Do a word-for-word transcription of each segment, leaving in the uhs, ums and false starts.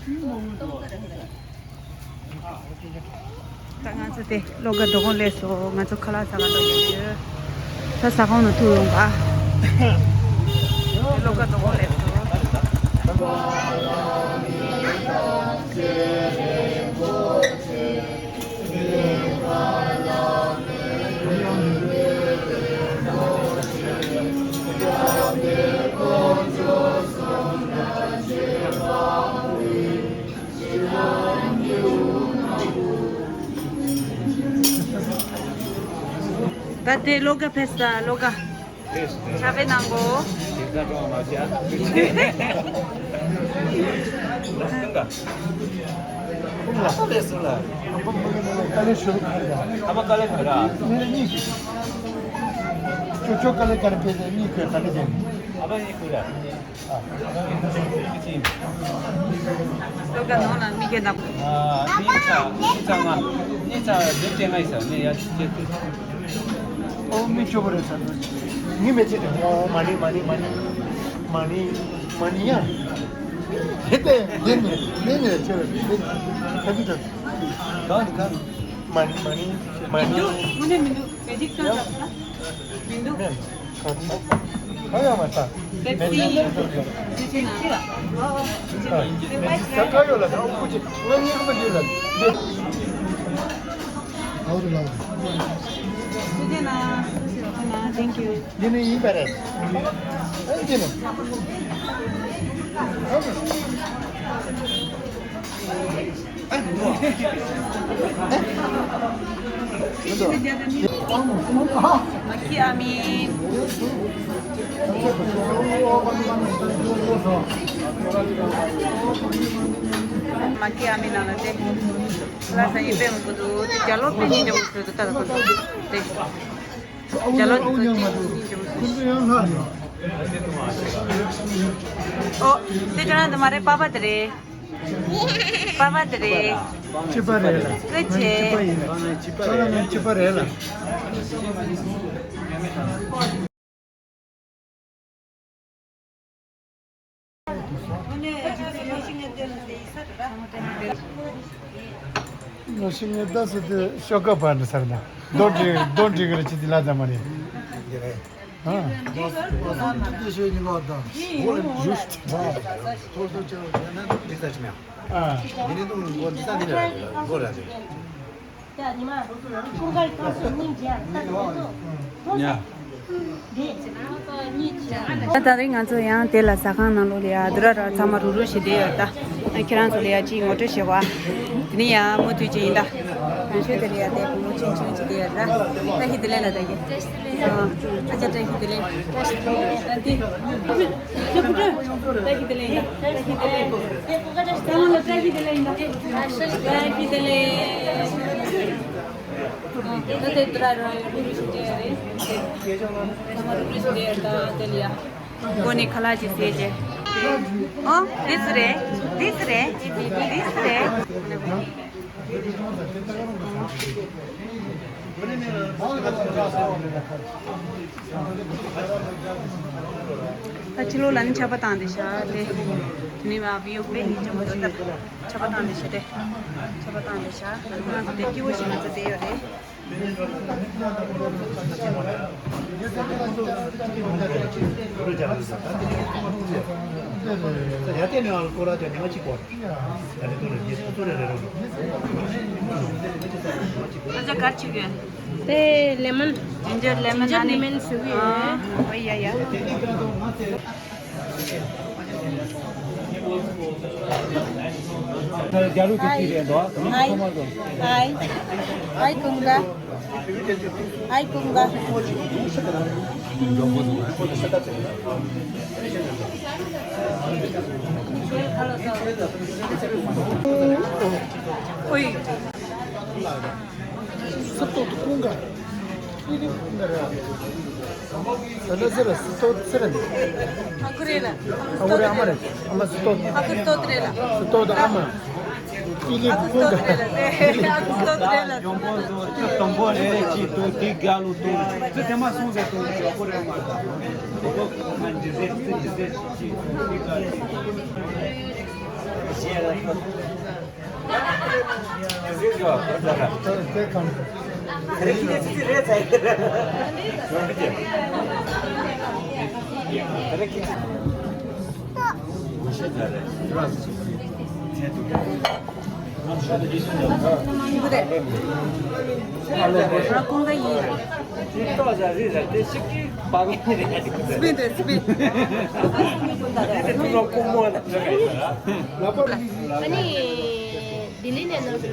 ད་ང་ཚོ་དེ་གློ་དགའ་འགྲོ་གོང་སླེབས་སོང་། ང་ཚོ་ཁ་ལག་ཟ་ག་འགྲོ་ཡོད། ད་ཟ་ཁང་ནང་ཐུག་ཡོང་ག་གློ་དགའ་འགྲོ་གོང་སླེབས་སོང་། ད་དེ་གློ་དགའ་ཕེབས་ད་གློ་དགའ། ཕེབས། ཕྱག་དཔེ་གནང་གོ། དེ་ད་ཀྲོང་མ་བྱ། ཨ་ཕ་ཕེབས་སོང་ལ། ཨ་ཕ་མ་གི་ནང་ལ་དཀའ་ལས་ཞུ་རུ་ཁར་ཡ། ཨ་ཕ་དཀའ་ལས་ག་རེ། ངས་གཉིས་ཤིག་ཅོ་ཅོ་དཀའ་ལས་ག་རེ་ཕེབས་ཏེ་གཉིས་ཁོས་ག་རེ་བྱས། ཨ་ཕ་གཉིས་ཁོས་ར། ལོ་ག་ནང་ལ་མི་སྐད་གདབ། ཨ། ནི་ཚ་ནི་ཚ་ང་ནི་ཚ་བདུན་ཅན་ང་ཡི་ས་ནི་ཡ་ཅི་ཅི་ཏི། ཨོ་མི་ཆོ་བ་རེད་ས་ནི་མི་མེད་ཅི་རེད། ཨོ་མ་ནི་མ་ནི་མ་ནི་མ་ནི་མ་ནི་ཡ། ཧེ་ཏེ་ནི་ནི་ནི་ནི་ཆེ་རེད། ནི་ཁ་ཅི་ཏི། གང་གང་། མ་ནི་མ་ནི་མ་ནི། མི་འདུག་དངོས་གནས་མི་འདུག་མེ་ཇིག་ཚང་རག་ས། མི་འདུག་ག་ཡང་མ་ས། པེབ་སི། མེ་ཇིག་ཚང་རག་ས། མེ་ཇིག་ས་ག་ཡོད་ལ་ད་ཨུ་ཀུ་ཅི་ང་གཉིས་ཀ་མ་འདུག་ལ། ལའོ་རེ་ལའོ་རེ། Thank you. འདི་ནི་ཡིན་པ་རེད། ཨ་འདི་ནི། ཨ་མི་འདུག་མ་ཁི་ཨ་མི། མ་ཁི་ཨ་མི་ནང་ལ་དེ། ལ་ས་ཡིན་པའི་མི་འདུག་དེ་རྒྱ་ལོ་དཔེ་སྙིང་རྗེ་པོ་བཟོས་འདུག་ད་ལ་ཁོ་ཚོ་དེ། རྒྱ་ལོ་དེ་ཚོ་སྐྱིད་སྙིང་རྗེ་པོ་བཟོས། ཨོ། དེ་ཁྱོད་རང་དེ་མ་རེད། པ་པ་དེ་རེད། པ་པ་དེ་རེད། གཅིག་པ་རེད་ལ། སྐུ་མཁྱེན། གཅིག་པ་ཡིན་ལ། ཁྱོད་རང་ངའི་གཅིག་པ་རེད་ལ། ནོ་ཤི་ངས་ལྟ་སུ་དེ་ཤོག་ཀ་བར་འདི་ཚར་ན་རྡོ་འགྲིག་རྡོ་འགྲིག་གི་རེད། ཅི་དེ་ལ་ཙམ་མ་རེད། ཨ། ད་ད་རེས་ང་ཚོ་ཡང་དེ་ལ་ཟ་ཁང་ནང་ལོགས་ལ་ཡ་དུ་ར་ར་ཚང་མ་རུ་རུ་ཞིག་བསྡད་ཡོད་ད། ཨ་ཁྱེད་རང་ཚོ་ལ་ཡ་ཅིག་ངོ་སྤྲོད་བྱེད་བ། དེ་ནས་ཡང་མུ་མཐུད་ཅིག་ཡིན་ད། རང་ཤོས་དེ་ལ་ཡ་དེ་བུ་མོ་ཆུང་ཆུང་ཅིག་བསྡད་ཡོད་ད། བཀྲ་ཤིས་བདེ་ལེགས་ལ་ད་གི། ཨ་ཅག་བཀྲ་ཤིས་བདེ་ལེགས། ཨ་ཏི། བཀྲ་ཤིས་བདེ་ལེགས་ཡིན་ད། བཀྲ་ཤིས་བདེ་ལེགས་ཡིན་ད། ཚང་མ་ལ་བཀྲ་ཤིས་བདེ་ལེགས་ཡིན་ད། བཀྲ་ཤིས་བདེ་ལེགས། ད་དེ་དུ་ར་ར་ཡོད་རུ་རུ་ཞིག་བསྡད་ཡོད་རེད། ཚང་མ་རུ་རུ་ཞིག་བསྡད་ཡོད་ད་དེ་ལ་ཡ། སྒོ་ནས་ཁ་ལག་ཅིག་བཟས་རྗེས། ཨོ། འདི་སུ་རེད། འདི་སུ་རེད། འདི་སུ་རེད། ད་ཕྱི་ལོགས་ལ་ནི་ཆར་པ་བཏང་བསྡད་ཤག་དེ། དེ་ནས་མ་བི་ཡོ་དཔེ་སྙིང་རྗེ་མོ་འདུག་ད་ཆར་པ་བཏང་བསྡད་ཤག་དེ། ཆར་པ་བཏང་བསྡད་ཤག་ང་ཚོ་དེ་སྐྱིད་པོ་ཞིག་ང་ཚོ་བསྡད་ཡོད་རེད། ཁྱོད་ཚོ་ག་རེ་བྱེད་ཀྱི་ཡོད། དེ་ལེ་མོན། ཇིན་ཇར་ལེ་མོན། ཇིན་ཇར་ཨ་ནི་ལེ་མོན་ཟེར་གྱི་ཡོད། ཨ། ཨོ་ཡ་ཡ། རྒྱ་ལུགས་དེ་ཅི་རེད་འདུག་ཨ། ཨའི། ཨའི། ཨའི་ཀུན་དགའ། ཨའི་ཀུན་དགའ། ཨོའི། སུ་ཏོ་ཏོ་ཀུན་དགའ། ཨི་ལི་ཀུན་དགའ་ར། ད་ལ་ཟེར་སུ་ཏོ་ཟེར་ནི། ཨ་ཁུ་རེད་ལ། ཨ་ཁུ་རེད། ཨ་མ་རེད། ཨ་མ་སུ་ཏོ། ཨ་ཁུ་སྟོད་རེད་ལ། སུ་ཏོ་ཏོ་ཨ་མ། ཨི་ལི་ཨ་ཁུ་ཀུན་དགའ། སྟོད་རེད་ལ། ཨ་ཁུ་སྟོད་རེད་ལ། དང་པོ་རེ་རེ་གཅིག་ཏུ་དེ་དགའ་ལུ་ཏུ་ཙི་དེ་མ་སོང་ཟེར་ཏུ་ཡོག་པོ་རེད་མ་ད། དེ་གོ་ང་འདི་ཟེར་ཙི་འདི་ཟེར་གཅིག་དེ་དགའ་ལུ། ཨ་ནི། ལྡི་ལི་ནས་ནང་དུ།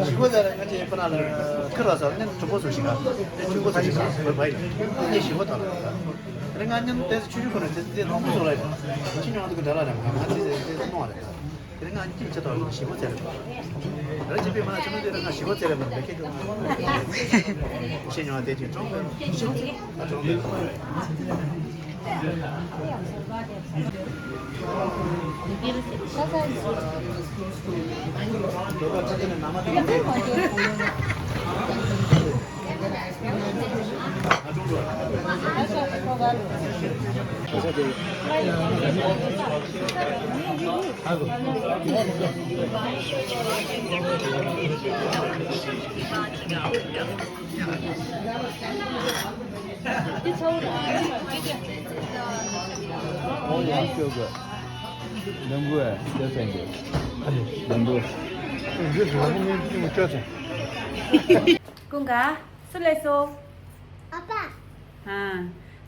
ཞི་བོ་ཟེར་ང་ཅི་ཕ་ན་ལ་ཁིར་བ་ཟེར་ནི་གྲོགས་པོ་ཚོ་ཞིག་ག་ཁྱུང་པོ་ཚོ་ཞིག་ག་བོད་པ་ཡིན་ནི་ཞི་བོ་དང་ལ་རེ་ང་མཉམ་དེ་ཆུ་ཆུ་ཁོ་ན་དེ་དེ་ནང་པོ་ཚོ་ལ་ཡིན་ཁྱི་ཉོ་དུ་གི་འདྲ་ལ་རེ་ང་ང་ཚི་ཚི་ཚི་ནོ་རེ། དེ་ང་གཅིག་ཆེ་ཐོག་ཞི་བོ་ཚེ་རེད། ར་ཅི་པའི་མ་ན་ཆུ་མོ་དེ་ར་ང་ཞི་བོ་ཚེ་རེད་མ་རེད་ཁྱེད་ཀྱི་ཤེས་མྱོང་དེ་ཅིག་གྲོང་པའི་ཞི་བོ་ཚེ་ཨ་གྲོང་པའི། ཀུན་དགའ། སུ་སླེབས་སོང་། ཨ་ཕ། ཧ།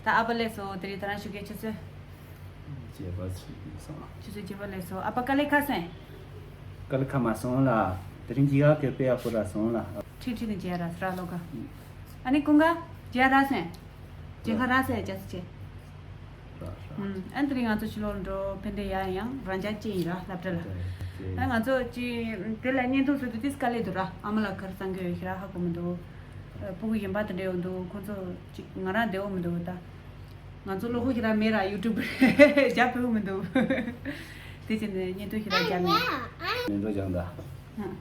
ད་ཨ་ཕ་སླེབས་སོང་། དེ་རིང་ད་རང་ཞུ་གེ་ཆུ་ཚོད། བརྗེད་པ་ཚུད་སོང་། ཆུ་ཚོད་བརྗེད་པ་སླེབས་སོང་། ཨ་ཕ་དཀའ་ལས་ཁག་སོང་། དཀའ་ལས་ཁག་མ་སོང་ལ། དེ་རིང་ཇི་ག་གེ་པེ་ཨ་ཁུ་ར་སོང་ལ། ཁྲིག་ཁྲིག་ནས་བརྗེད་ར་སུ་ར་ལོ་ག་ཨ་ནི་ཀུན་དགའ་བརྗེད་ར་སོང་། བརྗེད་ཁ་ར་སོང་ཅག་སུ་བྱེད། ཨ་ནི་དེ་རིང་ང་ཚོ་ཕྱི་ལོགས་འགྲོ་ཕན་བདེ་ཡ་ཡང་རང་ཅག་ཅི་ཡིན་ར་སློབ་གྲྭ་ལ། ཨ་ང་ཚོ་ཅི་དེ་ལ་བརྙན་ཐུང་བཟོ་དུས་ཏིས་དཀའ་ལས་འདུག་ར། ཨ་མ་ལ་གར་སང་གི་ཡོད་ཤི་ར་ཧ་གོ་མི་འདུག་ཕྲུ་གུ་གཞན་པ་དེ་འདྲ་ཡོང་འདུག་ཁོང་ཚོ་ཅིག་ང་རང་བདེ་བོ་མི་འདུག་ད། ང་ཚོ་བློ་ཁོག་ཞེ་དྲག་མེད་ར་ཡུ་ཊུབ་རྒྱབ་ཕོད་མི་འདུག་དེ་བྱས་ནས་བརྙན་ཐུང་ཞེ་དྲག་རྒྱབ་མེད། མེ་འགྲོ་སྦྱང་ད། ཨ།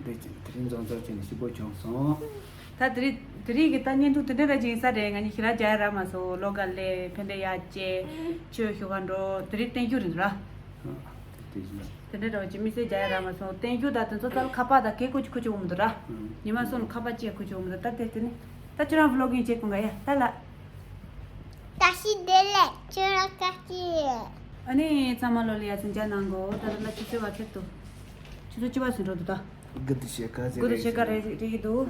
དེ་དེ་རིང་རྫོང་ཚོགས་ཆེན་ཞིབ་པོ་བྱུང་སོང་། ད་དེ་རིང་དེ་རིང་གི་ད་བརྙན་ཐུང་དེ་འདྲ་ར་ཅིག་ཡིན་ས་རེད། ང་གཉིས་ཞེ་དྲག་རྒྱག་ཡ་རག་མ་སོང་། ལོ་ག་ལས་ཕན་བདེ་ཡག་བྱས་ཆོས་ཞུ་ག་འགྲོ་དེ་རིང་བསྟན་རྒྱུ་རེད་འདུག་ར། དེ་བཞིན། དེ་འདྲ་འདྲ་བ་ཅིག་དམིགས་བསལ་རྒྱག་ཡ་རག་མ་སོང་། བསྟན་རྒྱུ་དང་དེ་ཚོ་ད་ལ་ཁ་པར་དང་གས་ཁོ་ཅིག་ཁོ་ཅིག་འོང་མི་འདུག་ར། ཉི་མ་སོང་ལ་ཁ་པར་ཅིག་ཁོ་ཅིག་འོང་མི་འདུག་ད་དེ་དེ་ནི་ད་ཁྱོད་རང་བི་ལོག་གིན་བྱེད་དགོས་ག་ཡ་ད་ལ། བཀྲ་ཤིས་བདེ་ལེགས། ཁྱོད་རང་བཀྲ་ཤིས། ཨ་ནི་ཚང་མ་ལོ་ལ་ཡ་ཟིན་ཅག་གནང་གོ་ད་ལ་ཆུ་ཚོད་བ་ཚེག་ཏུ། ཆུ་ཚོད་བཅུ་པ་ཟིན་འགྲོ་འདུག་ད། དགུ་དུ་ཞེ་ཁ་ཟེར་དགུ་དུ་ཞེ་ཁ་རེ་རེ་གི་འདུག་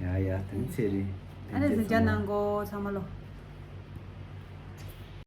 ཡ་ཡ་དོན་ཚེ་རེད། ཨ་ནི་ཟིན་ཅག་གནང་གོ་ཚང་མ་ལོ།